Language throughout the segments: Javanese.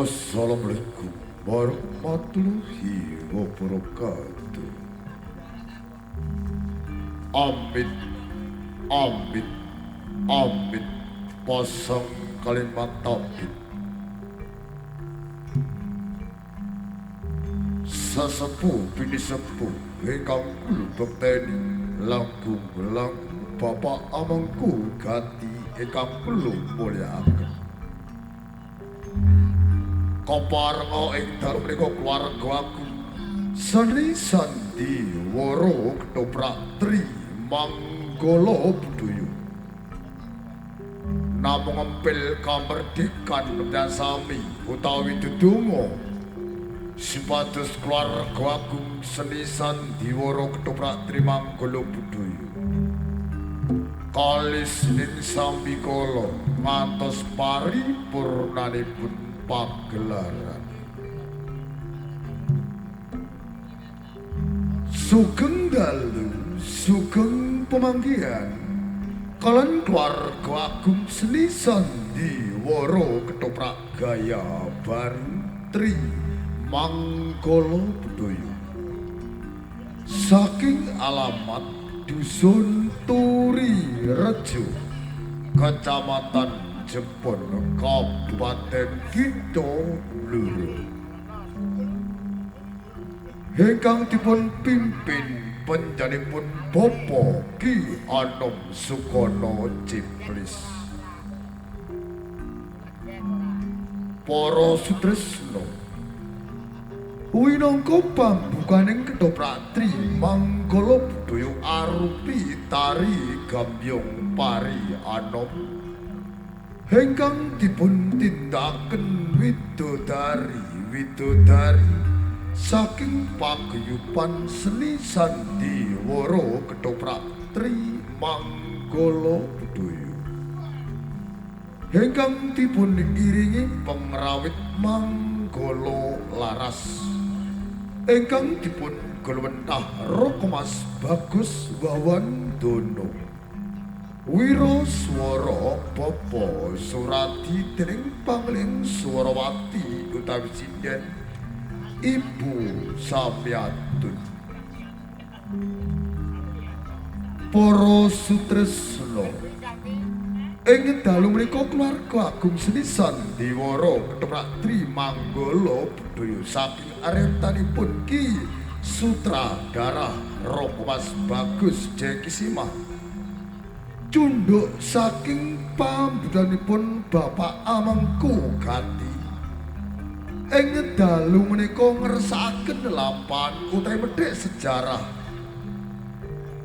Assalamualaikum warahmatullahi wabarakatuh. Amit, amit, amit, pasang kalimat tauhid. Sesepuh pinisepuh ingkang kula bekteni langkung-langkung Bapak amangku gati ingkang kula mulyakaken. Kaparenga ing dalu menika keluarga agung seni sandiwara ketoprak Tri Manggala Budaya. Namung ngempil kamerdikan sami utawi dedonga supados keluarga agung seni sandiwara ketoprak Tri Manggala Budaya kalis ing sambikala ngantos paripurnanipun pagelaran. Sugeng dalu, sugeng pemanggihan kalian keluarga agung seni sandiwara ketoprak gaya baru Tri Manggala Budaya saking alamat Dusun Turi Rejo, Kecamatan Jepon, Kabupaten Kitha Blora, ingkang dipun pimpin panjenenganipun Bapak Ki Anom Sukono Ciplis. Para sutresna, winangka pambukaning ketoprak Tri Manggala Budaya arupi tari gambyong pari anom ingkang dipun tindakaken widodari-widodari saking paguyuban seni sandiwara ketoprak Tri Manggala Budaya ingkang dipun iringi pengrawit Manggala Laras ingkang dipun gulwentah Roko Mas Bagus Wawandono. Wiro swara Bapa Suradi dening pangling Swarawati utawi sinden Ibu Samyatun. Para sutresna, ing dalu menika keluarga agung seni sandiwara ketoprak Tri Manggala Budaya saking aretanipun Ki Sutradara Roko Mas Bagus Jeki Sima cunduk saking pambudanipun Bapak Amangku Gati. Ing dalu menika ngersakaken lampahan utawi medhik sejarah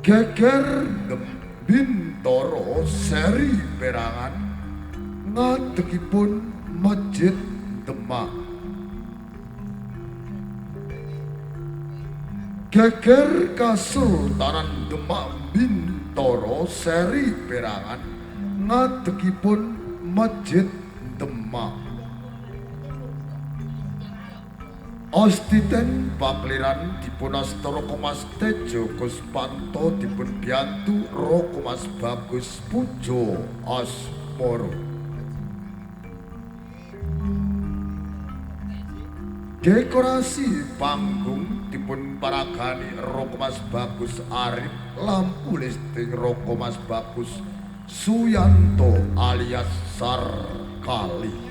geger Bintoro seri perangan ngadegipun Masjid Demak. Geger Kasultanan Demak Bintoro seri perangan ngadegipun Masjid Demak. Ostiten pakliran dipun asta Roko Mas Tejo Kuspanto dipun biyantu Roko Mas Bagus Pujo Asmoro. Dekorasi panggung dipun paragani Roko Mas Bagus Arif, lampu listing Roko Mas Bagus Suyanto alias Sarkali.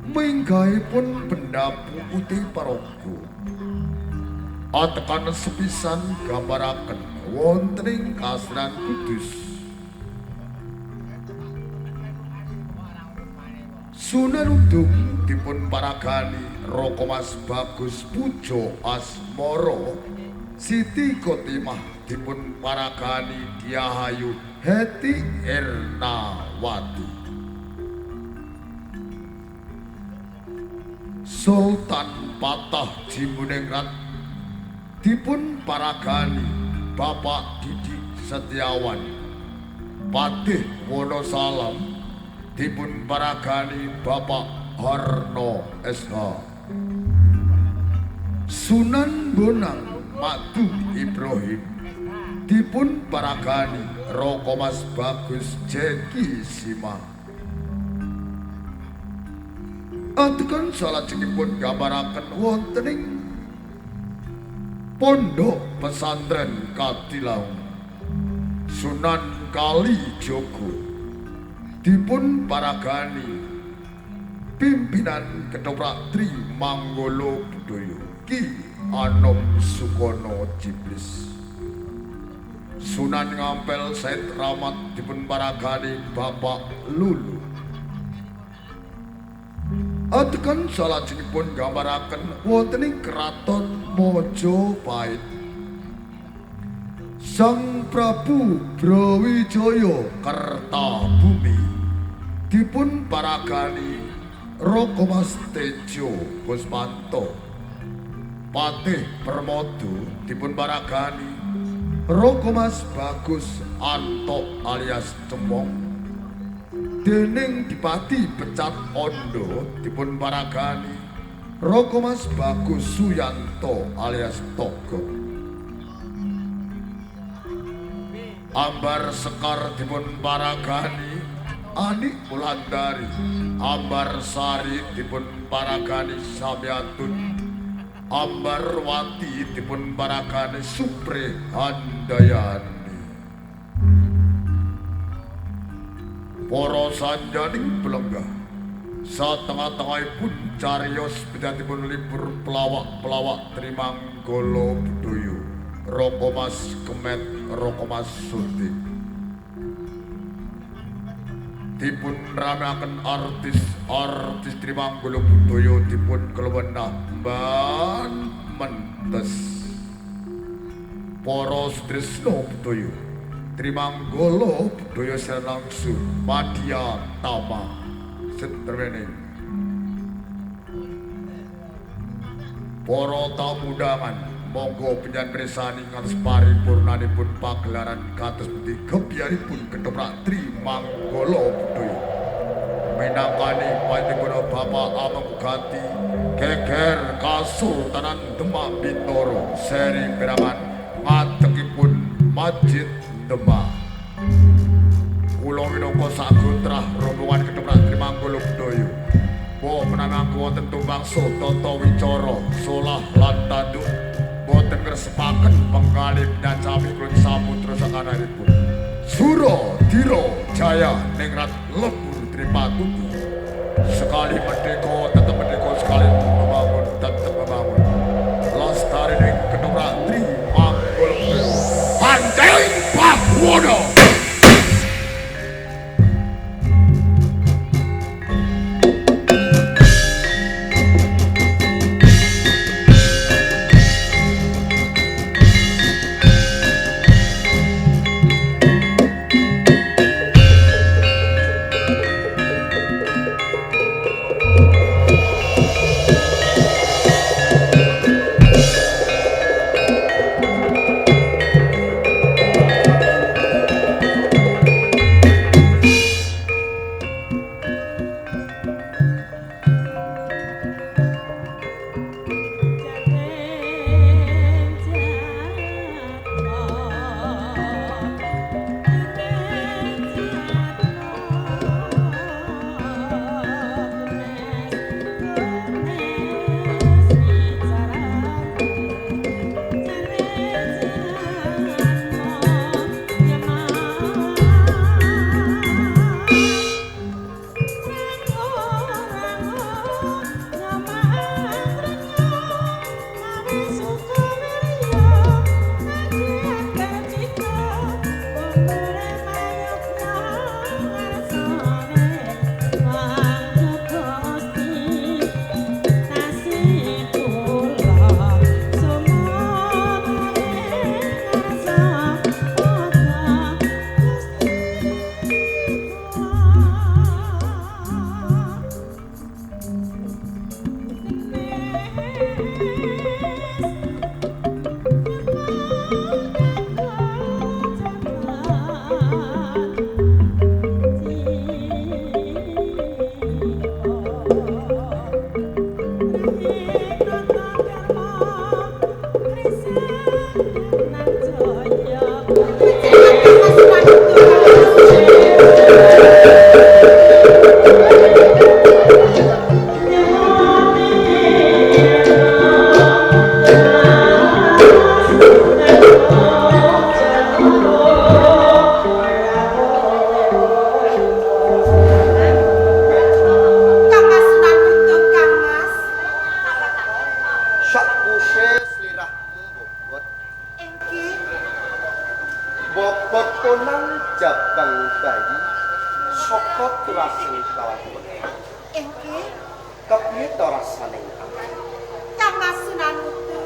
Minggahipun benda putih paraga atekan sepisan gambaraken wonten ing Kasunan Kudus. Sunan Udung dipun paragani Roko Mas Bagus Pujo Asmoro, Siti Khotimah dipun paragani Diahayu Heti Ernawati. Sultan Patah Jimuningrat dipun paragani Bapak Didik Setiawan. Patih Wonosalam dipun paragani Bapak Harno SH. Sunan Bonang Madu Ibrahim dipun paragani Roko Mas Bagus Jeki Sima. Adegan salajengipun gambaraken wonten ing Pondok Pesantren Kadilangu Sunan Kalijaga dipun paragani pimpinan Ketoprak Tri Manggala Budaya Ki Anom Sukono Ciblis. Sunan Ngampel Said Rahmat dipun paragani Bapak Lulu. Adegan salajengipun gambaraken wonten ing Kraton Majapahit. Sang Prabu Brawijaya Kertabumi dipun paragani Raka Mas Tejo Kusmanto. Patih Permodo dipun paragani Raka Mas Bagus Anto alias Cemong. Dening Dipati Pecat Ondo dipun paragani Raka Mas Bagus Suyanto alias Togok. Ambar Sekar dipun paragani Anik Wulandari. Ambar Sari dipun paragani Samyatun. Ambar Wati dipun paragani Supri Handayani. Para sanjaning belenggah satengah-tengahipun cariyos pejatipun libur pelawak-pelawak Trimanggala Budaya Raka Mas Kemet Raka Mas Sutik. Dipun rameaken artis-artis Trimanggala Budaya dipun klewenah ban mentes. Para sutresna budaya Trimanggala Budaya secara langsung madya tama setrene. Para tamu undangan monggo panjenengan pirsani ngantos paripurnanipun pagelaran kados pundi gebyaripun Ketoprak Trimanggala Budaya. Minangkani panjenengan Bapak Amangku Gati Geger Kasultanan Demak Bintoro seri perangan ngadegipun Masjid Demak. Kula minangka sagotrah rombongan Ketoprak Trimanggala Budaya. Mbok menawi wonten tumbangsa tata wicara solah lan tanduk boten ngresepaken penggalih sami kula samudra sakananipun. Sura Dira Jaya ningrat lebur tripatuti. Sekali merdeka tetep merdeka, sekali membangun tetep membangun. Lestari ning Ketoprak Trimanggala Budaya. Panting Pakuwono. Bobot konang jabang bayi saka turasing lawan pun. Inggih. Kepiye to rasane? Kang Mas Sunan Mutu.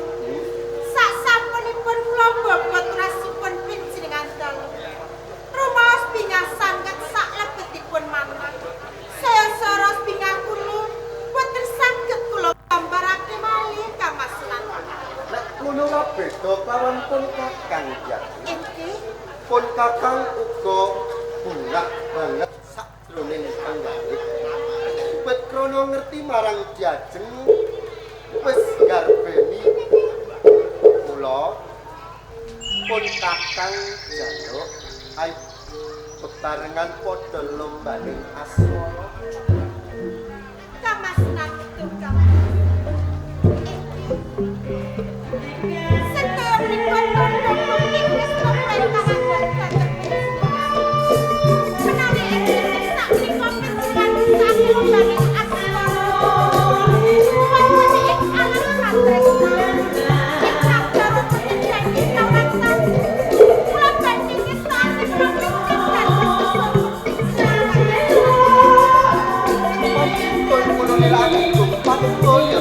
Sak sampunipun kula bobot turasipun panjenengan dalu. Rumaos bingah sanget sak lebetipun manah. Saya saros bingah kula boten saged kula gambarake malih Kang Mas Sunan. Nek ngono ora beda kelawan pun Kakang Jati. Inggih. Pun Kakang uga bungah banget sakjroning panggalih. Wit krana ngerti marang Diajeng wis garbeni kula pun Kakang njaluk ayo bebarengan padha lombaning asmara. Kang Mas Sunan Mutu, Kang. Sedaya menika tandha bukti tresna kula ingkang agung dhateng panjenengan. Menawi ing sak menika panjenengan sami lombaning asmara. Wonten ing alam katresnan ingkang karo panjenengan kawangsan. Kula badhe ngestakake kula Pun kula lelaki gumpang ya.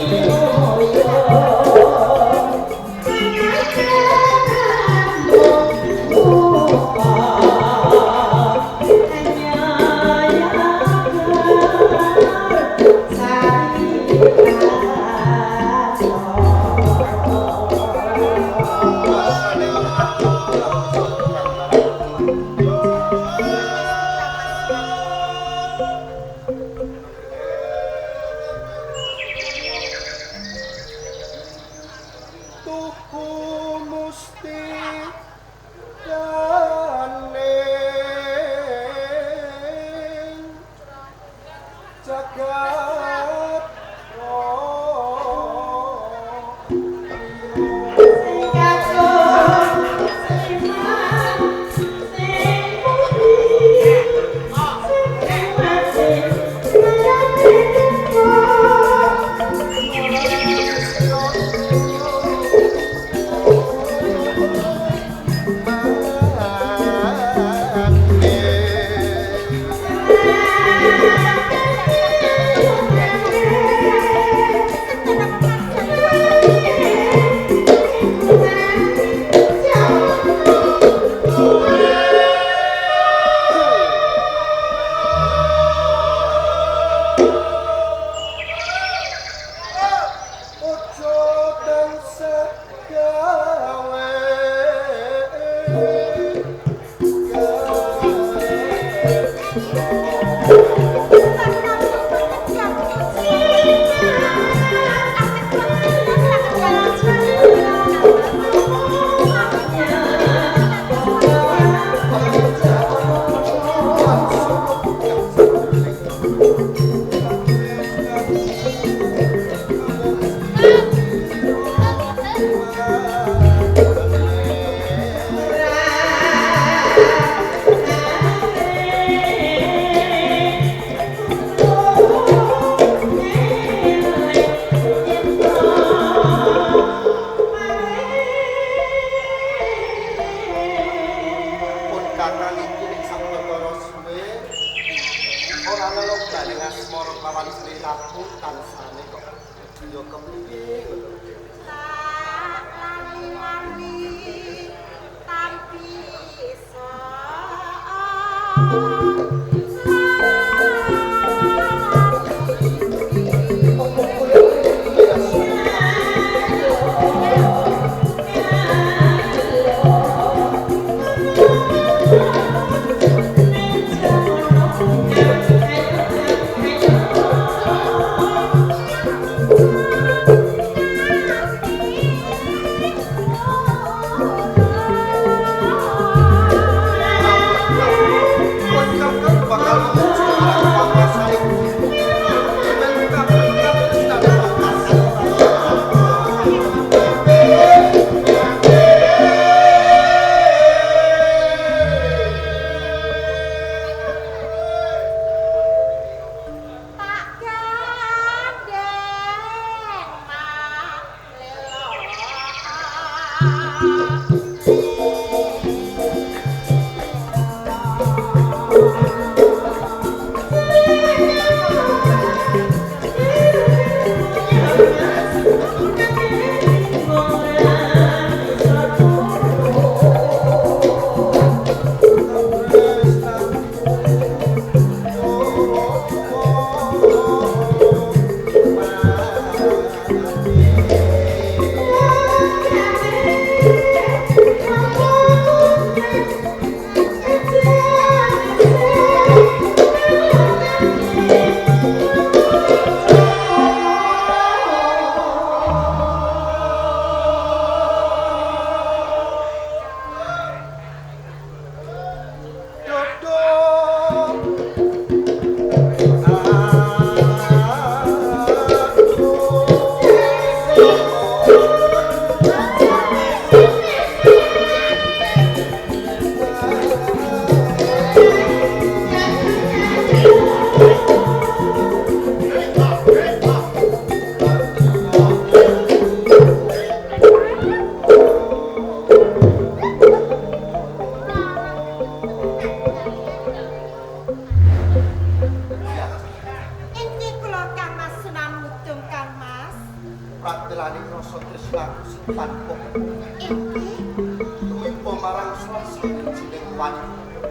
Sawijining wanita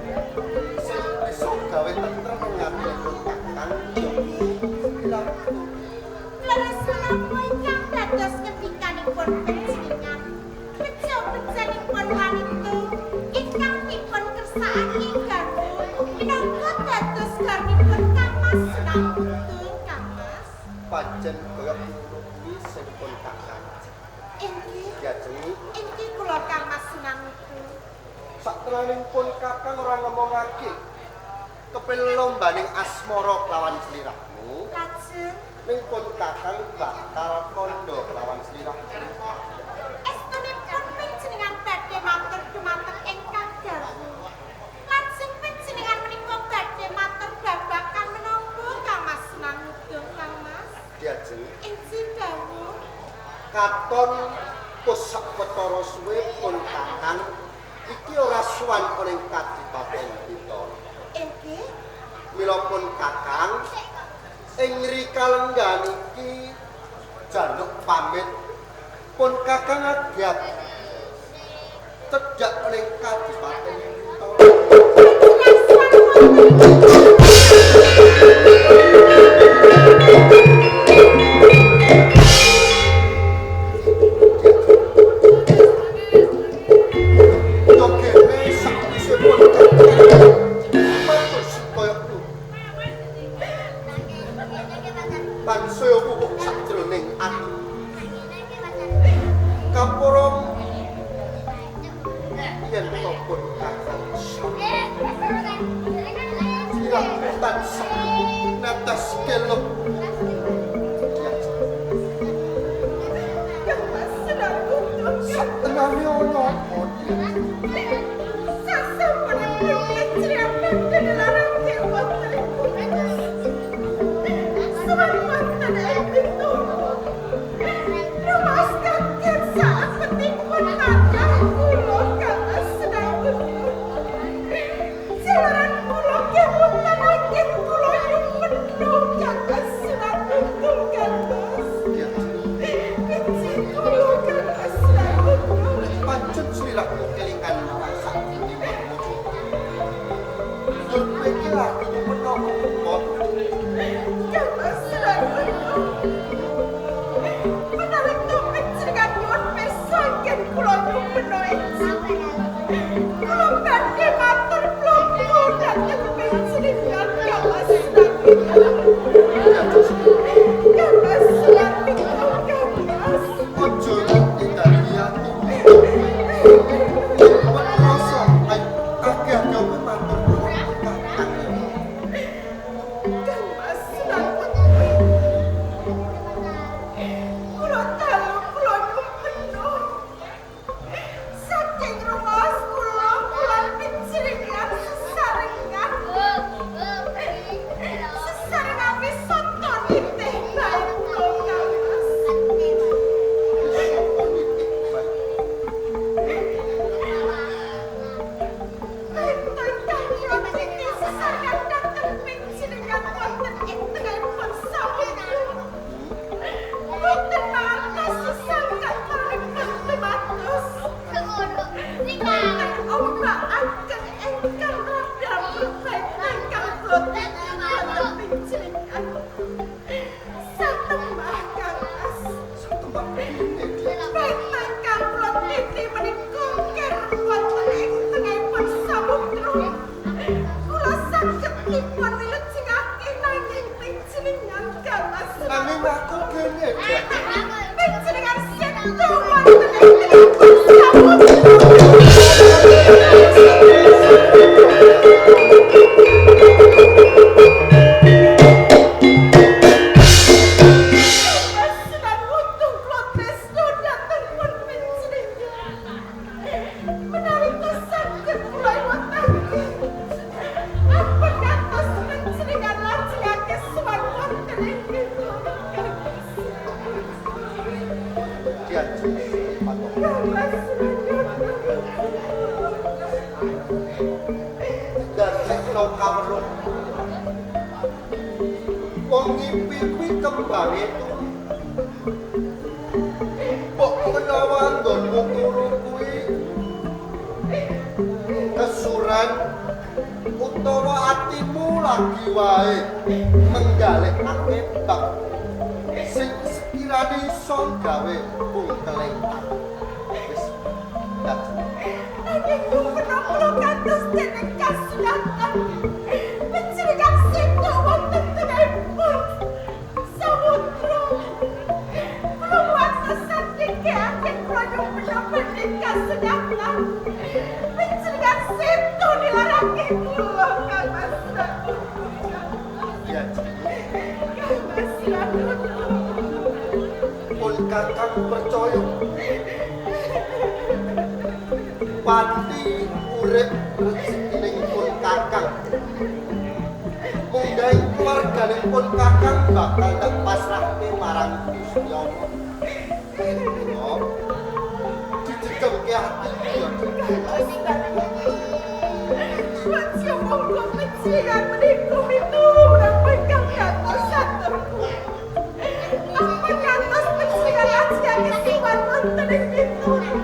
sing bisa gawe tentrem ing ati Kakang ya sliramu. Leres menapa ingkang dados ngendikanipun panjenengan? Bejo-bejanipun wanita ingkang dipun kersakake garwa minangka dados garwanipun Kang Mas Sunan Kudung, Kang Mas. Pancen kaya ngono kuwi sing pun Kakang. Inggih, Diajeng inggih kula Kang Mas Sunan Kudung. Saktenaning pun Kakang ora ngomongake kepil lombaning asmara kelawan sliramu. Lajeng Ning pun Kakang bakal kandha kelawan sliramu. Estunipun panjenengan badhe matur dumateng ingkang garwa. Lajeng panjenengan menika badhe matur babagan menapa Kang Mas Sunan Kudung, Kang Mas? Diajeng Inggih dawuh. Katon wis sawetara suwe pun Kakang iki ora suwan ana ing Kadipaten Pitara. Inggih. Mila pun Kakang ing rikalenggan iki jaluk pamit pun Kakang adyat cedhak ana ing Kadipaten Pitara. Panjenengan suwan wonten Yogene sakwise pun Kakang matur supaya tansaya kukuh sakjroning ati. Kapura yen to pun Kakang sliramu tansah netes kelep. Kang Mas Sunan Kudung. Saktenane ana apa Diajeng? Sasampunipun panjenengan badhe nelarake wonten ing Kudus. Suwan wonten ing Pitara. Rumaos kaget saapetipun manah kula Kang Mas Sunan Kudung. Jalaran kula kemutan anggen kula nyumeno Kang Mas Sunan Kudung, Kang Mas. Diajeng Benci kula Kang Mas Sunan Kudung. Pancen sliramu kelingan sakjroning wujud. Yen kowe iki lagi nyumeno apa? Kang Mas Sunan Kudung. Menawi panjenengan nyuwun pirsa anggen kula nyumeno enci. Kula badhe matur bloko dhateng panjenengan Kang Mas Sunan Kudung. Kang Mas Sunan Kudung, Kang Mas. Aja nganti dadi ati. Cepet rasa ayo akeh-akeh kowe matur nuwun Kakang. Kang Mas Sunan Kudung. Kula dalu kula nyumeno. Saking rumaos kula kula panjenengan sesarengan. Sesarengan wisata nitih bae kula Kang Mas. Sapa nitih bae. Enten kang kula titi sesarengan dhateng panjenengan wonten ing tengahipun samudra. Boten mangertos sesangkan paranipun tumatos. Wonten ombak ageng ingkang radam baik ingkang kula titi wonten panjenengan. Satemah Kang Mas. Satemah dene Diajeng. Baik ingkang kula titi menika ker wonten ing tengahipun samudra. Kula saged dipun wilujengake nanging panjenengan Kang Mas. Nanging aku kene Diajeng. Panjenengan sedo wonten ing tengahipun samudra. Mas Sunan Kudung kula tresna dhateng pun panjenengan. Menawi saged kula iwatake. Ampun ngantos panjenengan lajengake sowan wonten ing Pitara, Kang Mas. Diajeng patok. Kang Mas Sunan Kudung. Dadekno kawruh. Wong ngipi kuwi kembange turu. Mbok menawa nggonmu turu kuwi pikiran utawa atimu lagi wae menggalihake bab sing sekirane iso gawe pungkeling. Wis tak nanging menapa kula kados dening kasunyatan panjenengan sedo wonten tengahipun samudra. Kula nguwatosake keaken kula nyuwun dening kasunyatan panjenengan sedo nilarake kula Kang Mas. Ya, Kang Mas pun kakang percaya pati urip rezekining pun kakang. Munggahi keluarganing pun kakang bakal tak pasrahke marang Gusti Allah. Dijegemke atimu ya. Aja monggo panjenengan menika miturut ingkang kados saterku. Ampun ngantos panjenengan ajenge siwan wonten ing miturut.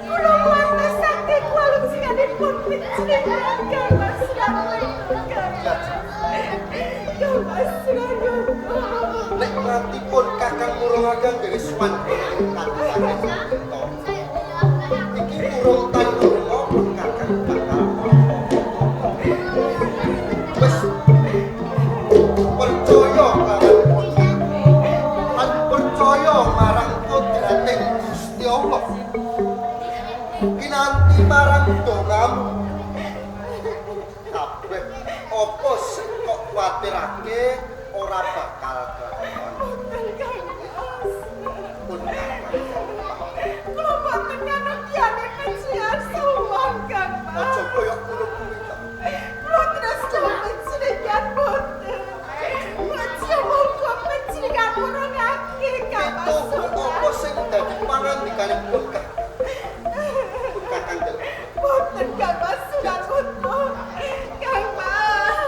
Kula nguwatosake kuwalujenganipun panjenengan Kang Mas Kang Mas Rayoko. Nek nganti pun kakang murungaken dene suwan ing kadipaten kita. Iki urung tanurma pun kakang bakal wis percaya karo pun. Lan percaya marang kodrating Gusti Allah. Kinanti marang dongamu kabeh apa sing kok kuwatirake ora bakal kelakon. Boten Kang Mas. Pun kakang Kula boten nganut liyane panjenengan suwun Kang Mas. aja koyo ngono kuwi ta. Kula tresna panjenengan boten. Aja monggo panjenengan murungake Kang Mas. Pituhu apa sing dadi pangandikaning pun kakang. Pun kakang delok. Boten Kang Mas Sunan. Kang Mas.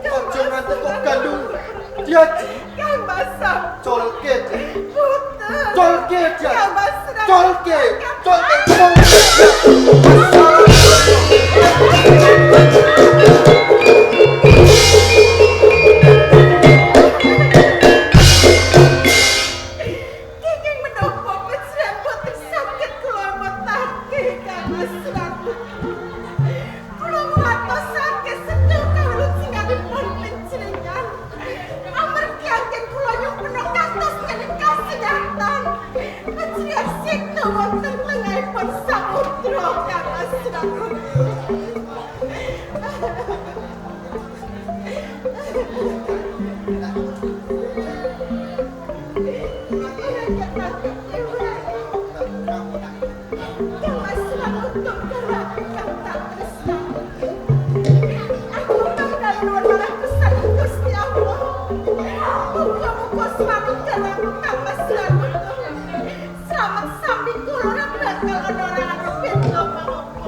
Aja nganti kok gandung. Diaji Kang Mas colke. Boten. Colke diaji. Kang Mas Sunan. Colke. Colke. Kenging menapa panjenengan boten saged kula emotake Kang Mas Sunan. Kula nguwatosake sedaya kawulujenganipun panjenengan. Amargi anggen kula nyumpena kados dening kasunyatan. Panjenengan sikta wonten tengahipun samudra Kang Mas Sunan. Kang Mas Sunan untung karo aku kang tak tresnani. Aku bakal nuwun marang Gusti Allah. Muga-muga slamet karo aku Kang Mas Sunan untung. Slamet sami kula ora bakal ana ora beda apa-apa.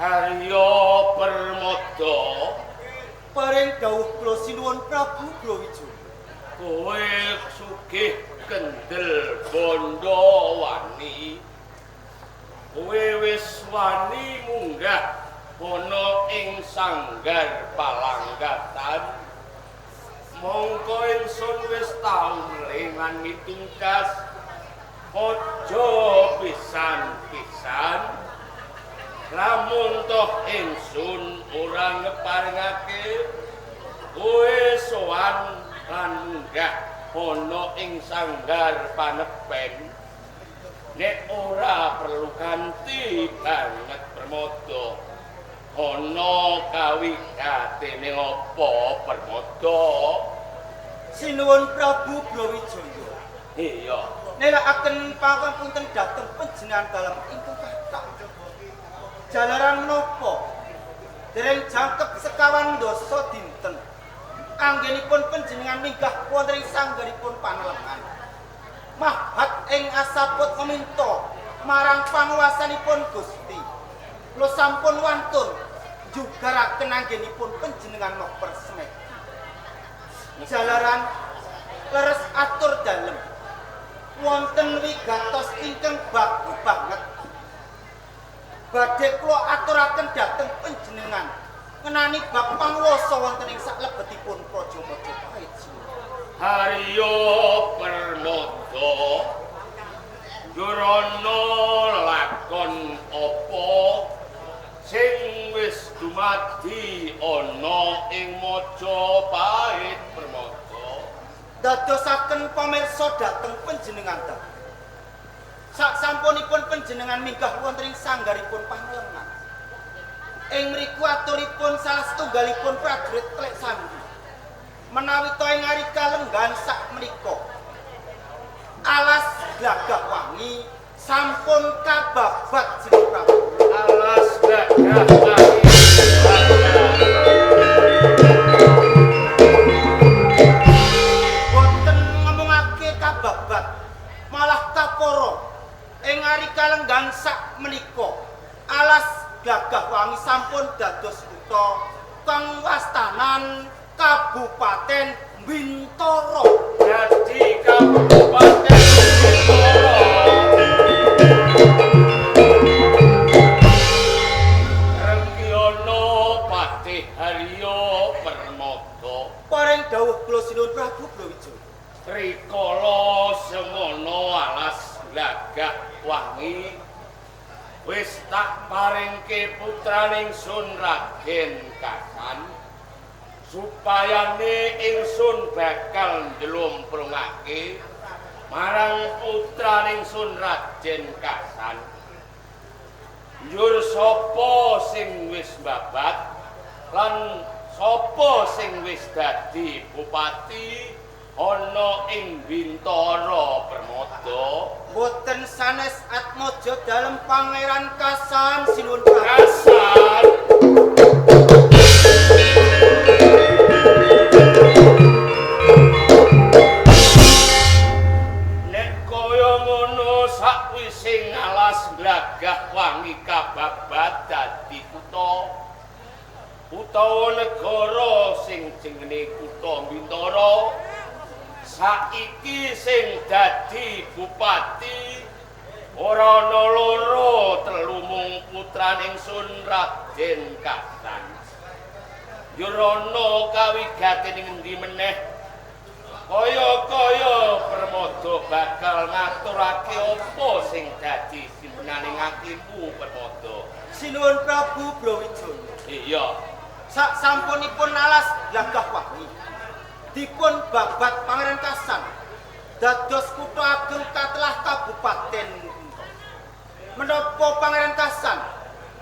Haryo Permada. Paring dawuh kula sinuwun Prabu Brawijaya. Kowe sugih kendel bondo wani. Kowe wis wani munggah ana ing sanggar palanggatan. Mongko ingsun wis tau mlengan mitungkas. Aja pisan-pisan lamun toh ingsun ora ngeparengake kowe sowan lan munggah ana ing sanggar panepen. Nek ora perlu ganti banget Permada. Ana kawigatene apa Permada? Sinuwun Prabu Brawijaya. Iya. Nelakaken pangapunten dhateng panjenengan dalem ingkang kathah. Jalaran menapa dereng jangkep sekawan dasa dinten anggenipun panjenengan minggah wonten ing sanggaripun panelengan. Mahat ing asaput meminta marang panguwasanipun Gusti. Kula sampun wantun njugaraken anggenipun panjenengan noper semedi. Jalaran leres atur dalem wonten wigatos ingkang baku banget. Badhe kula aturaken dhateng panjenengan ngenani bab panguwasa wonten ing saklebetipun Praja Majapahit. Haryo Permada, Durana lakon apa sing wis dumadi ana ing Majapahit Permada? Dadosaken pamirsa dhateng panjenengan ta. Sak sampunipun panjenengan minggah wonten ing sanggaripun pangelengan. Ing mriku aturipun salah setunggalipun prajurit Telek Sandi. Menawi to ing arika lenggahan sak menika alas Glagah Wangi sampun kababat jeneng Prabu. Alas Glagah Wangi. Boten ngomongake kababat, malah kapara. Ing arika lenggahan sak menika alas Glagah Wangi sampun dados kutha kang wastanan Kabupaten Bintoro. Dadi Kabupaten Bintoro. Renggiana Patih Haryo Permada. Paring dawuh kula sinuwun Prabu Brawijaya. Rikala semono alas Glagah Wangi wis tak paringke putraning Sun Raden Kasan supayane ingsun bakal njlumprungake marang putraning Sun Raden Kasan. Njur sapa sing wis mbabat lan sapa sing wis dadi bupati ana ing Bintara Permada? Boten sanes Atmaja dalem Pangeran Kasan sinuwun Prabu. Kasan. Nek kaya ngono sakwise ngalas Glagah Wangi kababat dadi kutha utawa negara sing jenenge Kutha Bintara. Saiki sing dadi bupati ora ana loro telu mung putraning Sun Raden Kasan. Njur ana kawigatene ngendi meneh? Kaya-kaya Permada bakal ngaturake apa sing dadi simpenaning atimu Permada. Sinuwun Prabu Brawijaya. Iya. Sak sampunipun alas Glagah Wangi dipun babat Pangeran Kasan dados kutha ageng katelah Kabupaten. Menapa Pangeran Kasan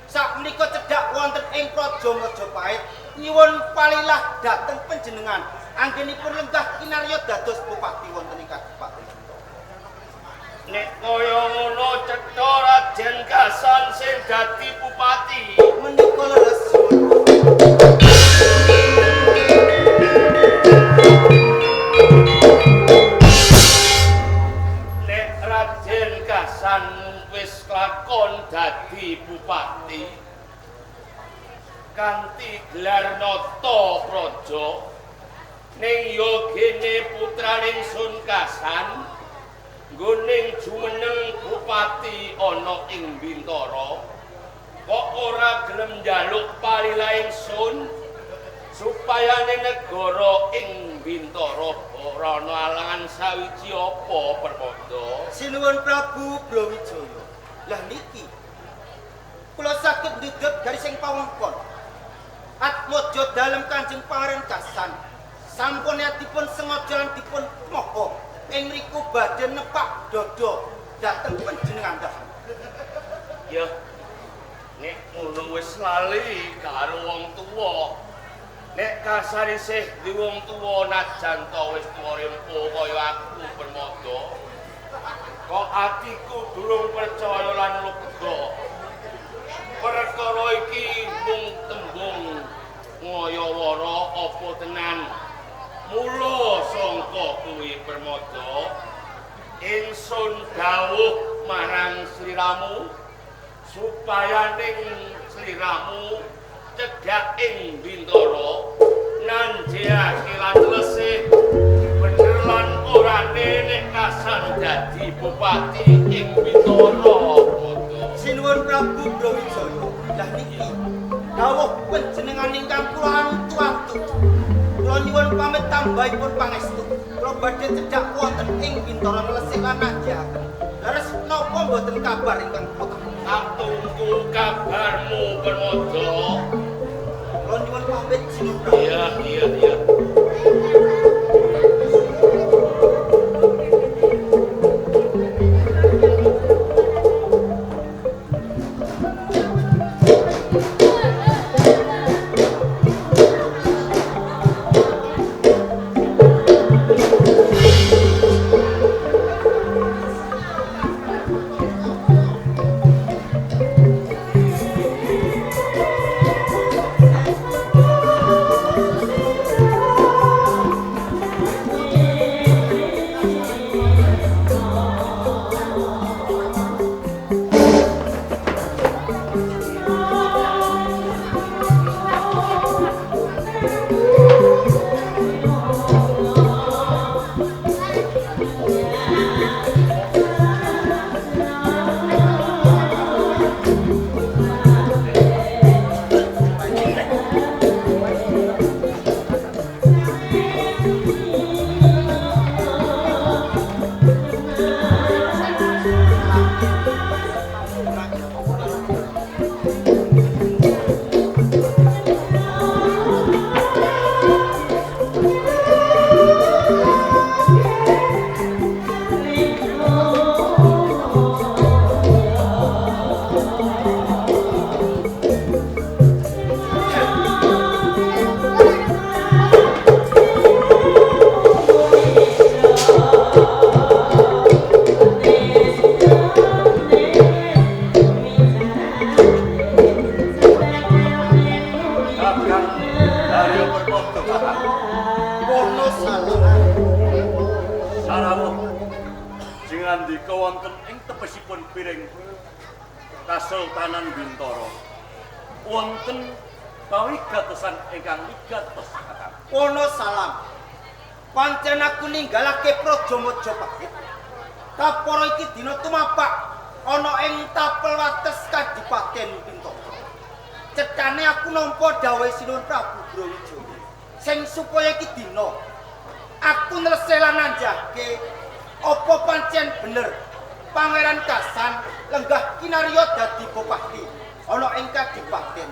sak menika cedhak wonten ing Praja Majapahit nyuwun palilah dhateng panjenengan anggenipun lenggah kinarya dados bupati wonten ing Kabupaten Bintoro. Nek kaya ngono cetha Raden Kasan sing dadi bupati. Menika leres. Nek Raden Kasan wis lakon dadi bupati, Kanthi gelar Nata Praja ning ya gene putrane Sun Kasan nggoning jumeneng bupati ana ing Bintara kok ora gelem njaluk palilah ingsun supaya ning negara ing Bintara ora ana alangan sawiji apa Permada. Sinuwun Prabu Brawijaya. Lah niki kula saged ndhedhet garis ing pawengkon. Atmaja dalem Kanjeng Pangeran Kasan sampun niatipun sengaja lan dipun moho ing mriku badhe nepak dada dhateng panjenengan dahan. Ya nek ngono wis lali karo wong tuwa. Nek Kasan isih di wong tuwa najan to wis tuwa rempo kaya aku Permada. Kok atiku durung percaya lan lega. Perkara iki mung tembung ngayawara apa tenan. Mula sangka kuwi Permada ingsun dawuh marang sliramu supaya ning sliramu cedhak ing Bintara nanjehake lan lesih bener lan orane nek Kasan dadi bupati ing Bintara. Sinuwun Prabu Brawijaya. Lah niki dawuh panjenengan ingkang kula antu-antu. Kula nyuwun pamit tambahipun pangestu. Kula badhe cedhak wonten ing Bintara nglesih lan nanjahaken. Leres napa mboten kabar ingkang kula tak tunggu kabarmu Permada. Kula nyuwun pamit sinuwun Prabu. Iya, iya, iya. Kasultanan Bintara wonten pawigatosan ingkang wigatos kakang. Wono salam. Pancen aku ninggalake praja Majapahit. Kapara iki dina tumapak ana ing tapel wates Kadipaten Bintara. Cethane aku nampa dawuhe Sinuwun Prabu Brawijaya sing supaya iki dina aku nlesih lan nanjake apa pancen bener Pangeran Kasan lenggah kinarya dadi bupati ana ing Kadipaten.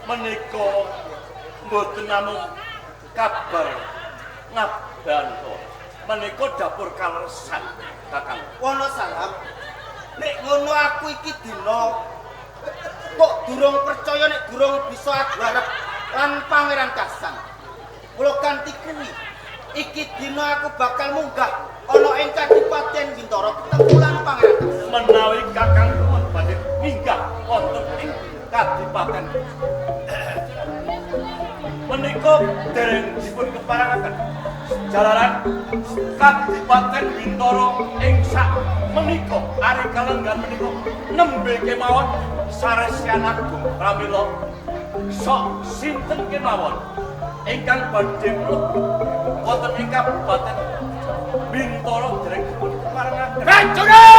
Menika mboten namung kabar ngabanto. Menika dapur kaleresan, Kakang. Wono salam. Nek ngono aku iki dina kok durung percaya nek durung bisa adu arep lan Pangeran Kasan. Kula kanthi kuwi iki dina aku bakal munggah ana ing Kadipaten Bintara ketemu lan Pangeran Kasan. Menawi Kakang badhe minggah wonten ing Kadipaten menika dereng dipun keparengaken jalaran Kadipaten Bintara ing sak menika ari kalenggan menika nembe kemawon saresyan agung pramila Sok sinten kemawon ingkang badhe mlebu wonten ing Kabupaten Bintara dereng dipun parengaken. Prajurit!